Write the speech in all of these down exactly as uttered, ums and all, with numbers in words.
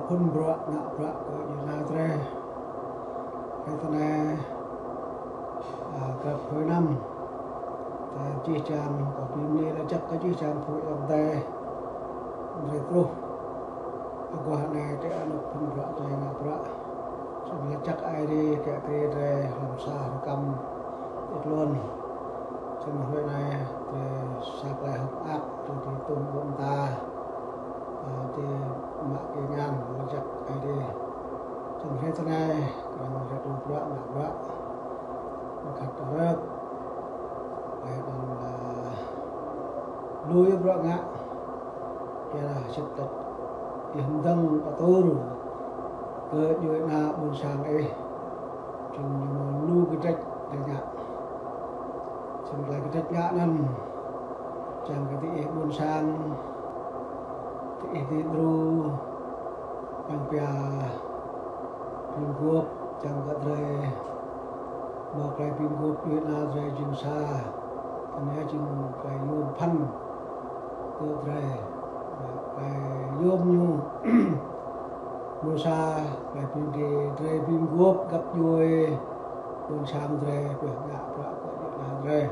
Phun bruă ngă bruă kơ djuai ania drơi. Hrơi tơ anai, a, grăp hrơi năm. Ta čih čang kơ bim ni lač jăk kơ čih čang phung ayŏng adơi. Drơi truh. Aguah anai tơ anŏ phun bruă tơ ngă bruă. Sum lač jăk Aê Diê kơ tơ drơi hlăm sa hrơi kăm. Ih lŏn. Sum hrơi anai tơ sa klai hơ̆k mơak tơ tơm ƀôn ta. Ơ, tơ mă kơ ngăn, lač jăk Aê Diê. Sum hrơi tơ anai, kơ hrơi tơ bruă, ngă bruă. Mă khăt rơ̆k. Laih anŭn, ơ, lui bruă ngă. Kơ rah sit tĕt. Ih mơdơ̆ng atur. Kơ djuai ania ƀôn sang ih. Čun ñu lu kơdrĕč tơ ngă. Sum klai kơdrĕč ngă anŭn. Čang kơ tơ ih ƀôn sang. Tơ ih tơ đru. Čang pia bim guôp, čang kơ drơi. Mă klai bim guôp djuai ania drơi jing sa. Anai jing klai yôm phăn. Kơ drơi. Klai yôm ñu. Mơ̆ng sa, klai bim drơi, drơi bim guôp găp djuai. Ƀôn sang drơi, pioh ngă bruă kơ djuai ania drơi.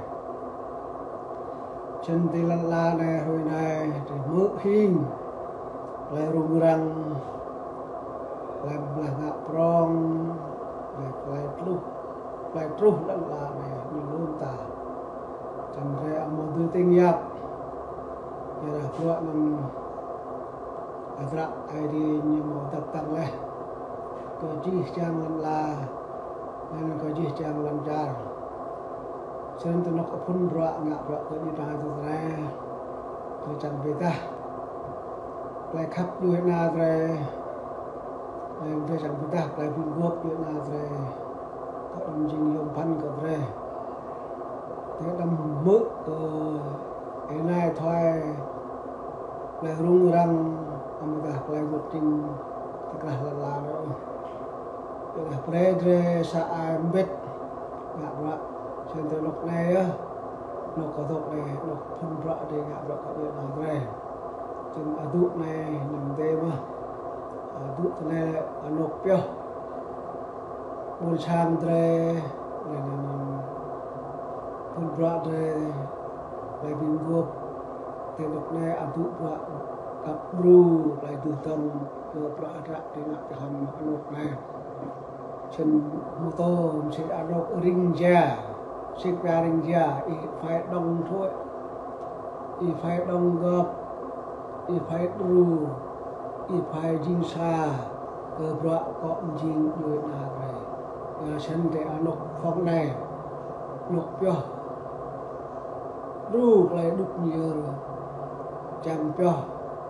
Čun tơ lăn ala anai hrơi anai, tơ hmư̆ hing. Klai rŭng răng. Klai blah ngă prong. Klai, klai truh. Klai truh lăn ala anai, ñu lŏm ta. Čang drơi amâo dưi tĭng yap. Kơ rah bruă anŭn adră Aê Diê ñu mơ̆ dăp tăng laih. Kơ jih jang lăn ala, anŭn kơ jih jang lăn čar. Sum tơ anŏ phun bruă ngă bruă kơ djuai ania drơi. Tơ čang pơdah. Klai khăp djuai ania drơi. Laih tơ čang pơdah klai bim guôp djuai ania drơi. Kơ đăm jing yôm phăn kơ drơi. Tơ đăm hmư̆ kơ ih anai thoi klai rŭng răng, amăng tah klai mŭt jing tơkrah lăn ala anai. Tơdah brơi drơi sa ai mbĭt ngă bruă, sum tơ anŏ anai yơh, anŏ kơ dŏ anai, anŏ phun bruă drơi ngă bruă kơ djuai ania drơi. Sum adŭ anai ñu mơdê mơh, adŭ tơ anai anŏ pioh. Ƀôn sang drơi, anŭn, anŭn, anŭn. Phun bruă drơi, klai bim guôp, tơ anŏ anai adŭ bruă kăp bru, klai duh dơ̆ng, kơ bruă adră tơ ngă tơ hlăm anŏ anai. Sum mơtô, mơsĭ anŏ ring jia, sĭ pia ring jia, ih phải đồng thuận, ih phải đóng góp, ih phải đru, ih phải jing sa, kơ bruă kơ jing djuai ania drơi. Yua sum tơ anŏ phung anai, anŏ pioh. Đru klai đŭk ñiơ, čang pioh,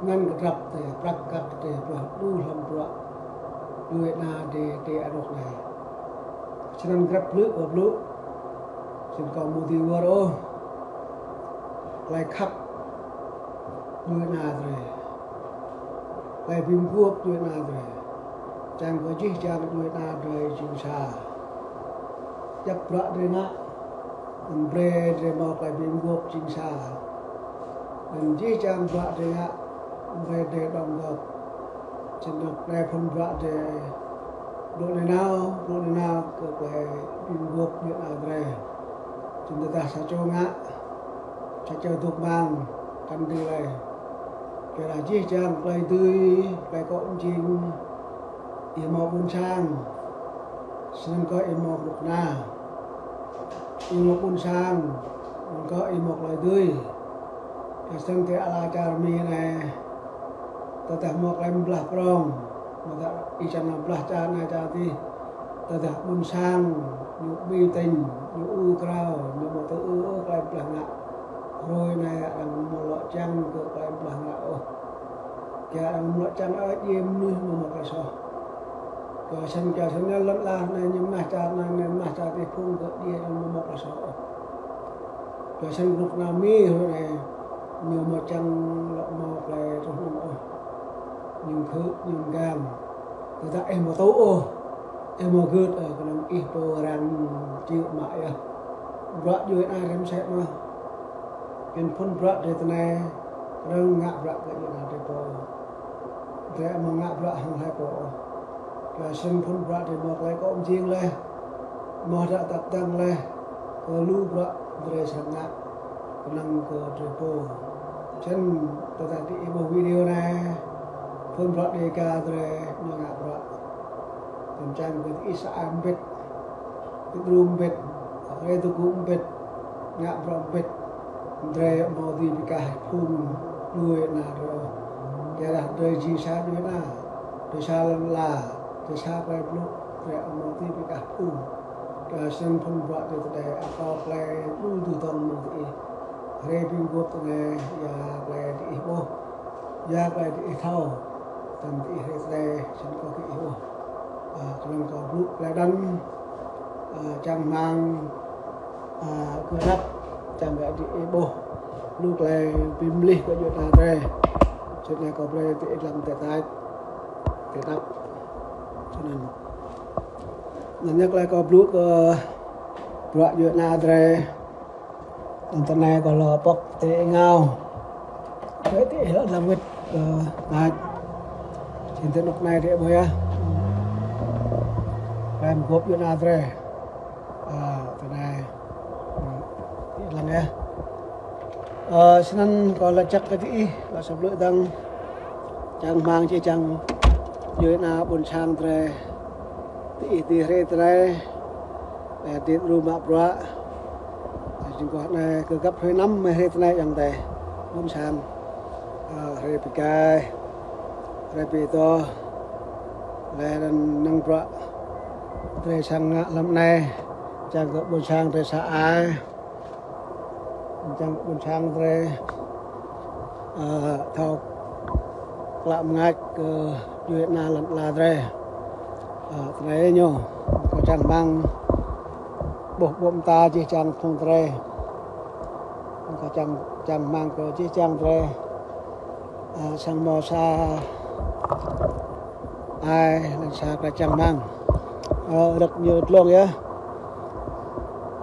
ngăn kơdrăp tơ, prăk kăk tơ, pioh đru hlăm bruă djuai ania drơi tơ anŏ anai. Sum anŭn grăp blư̆, ƀu blư̆. Sum kâo mơ̆ dưi wơr ôh. Klai khăp djuai ania drơi. Klai bim guôp djuai ania drơi. Čang kơ jih jang djuai ania drơi jing sa. Djăp bruă drơi ngă, anŭn brơi drơi mâo klai bim guôp jing sa. Anŭn jih jang bruă drơi ngă, anŭn brơi drơi đóng góp. Sum anŏ klai phun bruă drơi, bruă nanao, bruă nanao kơ klai bim guôp djuai ania drơi. Sum tơdah sa čô ngă, sa čô dŏ amăng, kăn dưi laih. Kơ rah jih jang klai dưi, klai kơ jing, ih mâo ƀôn sang, sum anŭn kơ ih mâo bruă nanao. Ih mâo ƀôn sang, anŭn kơ ih mâo klai dưi. Kơ sum tơ ala čar Mi anai, tơdah mâo klai blah prong, mơ̆ tơdah ih čang blah čar anai čar adih, tơdah ƀôn sang, ñu ƀu tĭng, ñu ur krao, ñu mâo tơ ư ôh klai blah ngă. Hrơi anai arăng mâo lŏ čang kơ klai blah ngă ôh. Kơ arăng mâo lŏ čang ôh, djai mơnuih mâo mâo klai soh. Kơ sum kơ sum anai lăn ala anai ñu mơnah čar anai, anai mơnah čar adih phung kơ djai arăng mâo mâo klai soh ôh. Kơ sum bruă nanao Mi hrơi anai, ñu mâo čang lŏ mâo klai truh anŭn ôh. Ñu khư̆, ñu gang. Tơdah ih mâo tŭ ôh, ih mâo gưt, ơ, kơnơ̆ng ih pô arăng čih mă yơh. Bruă djuai ania rĭm sĕ mơh. Pin phun bruă drơi tơ anai, arăng ngă bruă kơ djuai ania drơi pô. Drơi amăng ngă bruă hăng hlơi kâo. Kơ sĭt phŭn bruă drơi mơ̆ klei kâo mjing laih. Mơ̆ hră tăp tăng laih. Kơ lu bruă drơi sang ngă. Kơnơ̆ng kơ drơi pô. Sĭt tơdah diih ƀuh video anai. Phŭn bruă Dêga drơi ñu ngă bruă. Tơm čang kơ diih sa ai mbĭt. Pơdrŭm mbĭt, hrơi tơgŭ mbĭt, ngă bruă mbĭt, drơi amâo dưi bi kah phung djuai ana drơi. Kơ dah drơi jing sa djuai ana, drơi sa lăn ala, drơi sa klei blŭ, drơi amâo dưi bi kah phung. Kơ sĭt phŭn bruă drơi tơdơi, akâo klei djru tơdang mơ̆ng diih. Hrơi ƀing gŏp tơngai, ya klei diih ƀuh. Ya klei diih thâo, tơm diih hrơi tơdơi, sĭt kâo kơ ih ƀuh. Ơ, kơnơ̆ng kâo blŭ klei anăn, ơ, čang rơmang, ơ, kơ dăp, čang kơ diih ƀuh. Lu klei bi mlih kơ djuai ana drơi. Sĭt anai kâo brơi diih lăng tơtač, tơdăp. Sĭt anăn. Anăn yơh klei kâo blŭ kơ bruă djuai ana drơi. Anăn tơ anai kâo lŏ pŏk tơ êngao. Brơi tơ ih lŏ lăm wĭt, ơ, nač. Sĭt tơ anôk anai tơ ƀuh yơh. Lăm gŏp djuai ana drơi. Ơ, tơ anai. Ih lăng yơh. Ơ, sĭt anăn kâo lač jăk kơ diih, lŏ sa blư̆ dơ̆ng. Čang rơmang či čang djuai ana ƀuôn sang drơi. Diih dưi hrơi tơdơi. Ơ, diih djru mă bruă. Ơ, jing kâo anai kơ găp hrơi năm mơ̆ hrơi tơdơi yơh tơ. Ƀuôn sang. Ơ, hrơi bi kah. Hrơi bi doh. Lĕ anăn năng bruă. Drơi sang ngă lăm anai. Čang kơ ƀuôn sang drơi sa ai. Čang ƀuôn sang drơi, ơ, thâo klă mơngač kơ djuai ana lăn ala drơi. Ơ, tơ anai ñu, kâo čang rơmang ƀuh ƀô̆ mơta jih jang phung drơi. Kâo čang, čang rơmang kơ jih jang drơi. Ơ, sang mâo sa ai, lăng sa klei čang rơmang. Ơ, rơ̆k ñu tlông yơh.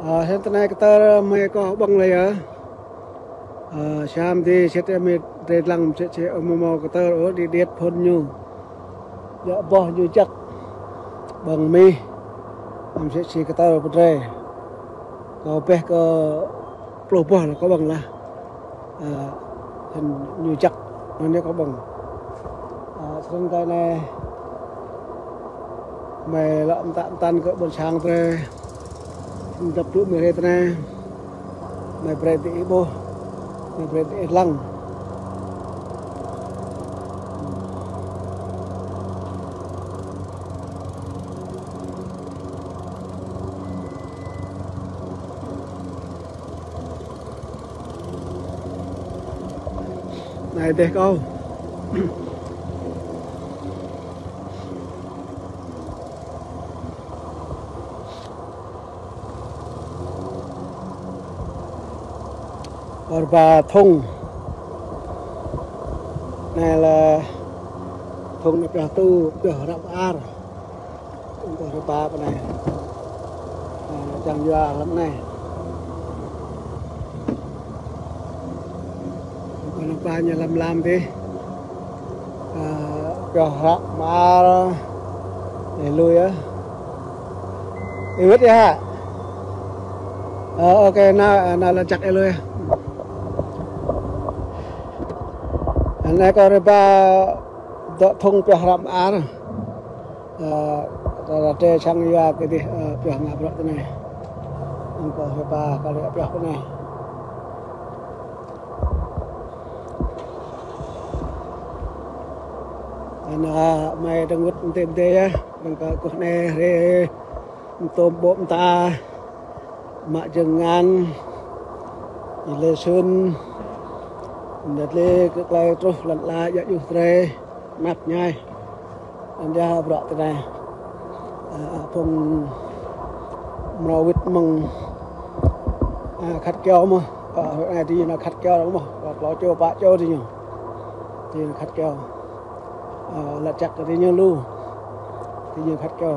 Ơ, sĭt tơ anai kơtơr mơi kâo ƀơ̆ng laih yơh. Ơ, sam ti sĭt mơi drơi lăng sĭt sĭt amâo mâo kơtơr ôh, điêt điêt phŭn ñu. Djă boh ñu jăk. Ƀơ̆ng mih. Lăm sĭt sĭt kơtơr pơ drơi. Kâo ƀĕ kơ pluh boh lĕ kâo ƀơ̆ng laih. Ơ, hăng ñu jăk, anŭn yơh kâo ƀơ̆ng. Ơ, srăng tơ anai, mơi lŏ mơtă mơtăn kơ ƀuôn sang drơi. Dăp tŭ mơi hrơi tơ anai. Mơi brơi tơ ih ƀuh. Mơi brơi tơ ih lăng. Anai dêh kâo. Kâo rơpa thŭng. Anai lĕ thŭng anai pioh tŭ, pioh hră mơar. Kâo rơpa pơ anai. Ơ, čang yua lăm anai. Kâo rơpa ñu lăm lăm tih. Ơ, pioh hră mơar. Ih lui yơh. Ih wĭt yơh hă? Ơ, ok, nao, nao lač jăk ih lui yơh. Anai kâo rơpa dŏ thŭng pioh hră mơar. Ơ, tơdah drơi sang yua kơ dih, ơ, pioh ngă bruă tơ anai. Anŭn kâo rơpa kơ lĕ pioh pơ anai. Anŭn, ơ, mơi dơ̆ng wơ̆t mơdê mơdê yơh, dơ̆ng kơ kơkuh anai hrơi mơtôm ƀô̆ mơta, mă jơngan, ih lĕ sun, mơdê lĕ kơ klei truh lăn ala djă djuh drơi. Mơak mơñai. Anŭn yơh bruă tơ anai. Ơ, ơ, phung mrâo wĭt mơ̆ng, ơ, khăt kyâo mơ̆. Ơ, hrơi anai diñu nao khăt kyâo mơ̆. Ơ, klâo čô pă čô diñu. Diñu nao khăt kyâo. Ơ, lač jăk kơ diñu lu. Diñu khăt kyâo.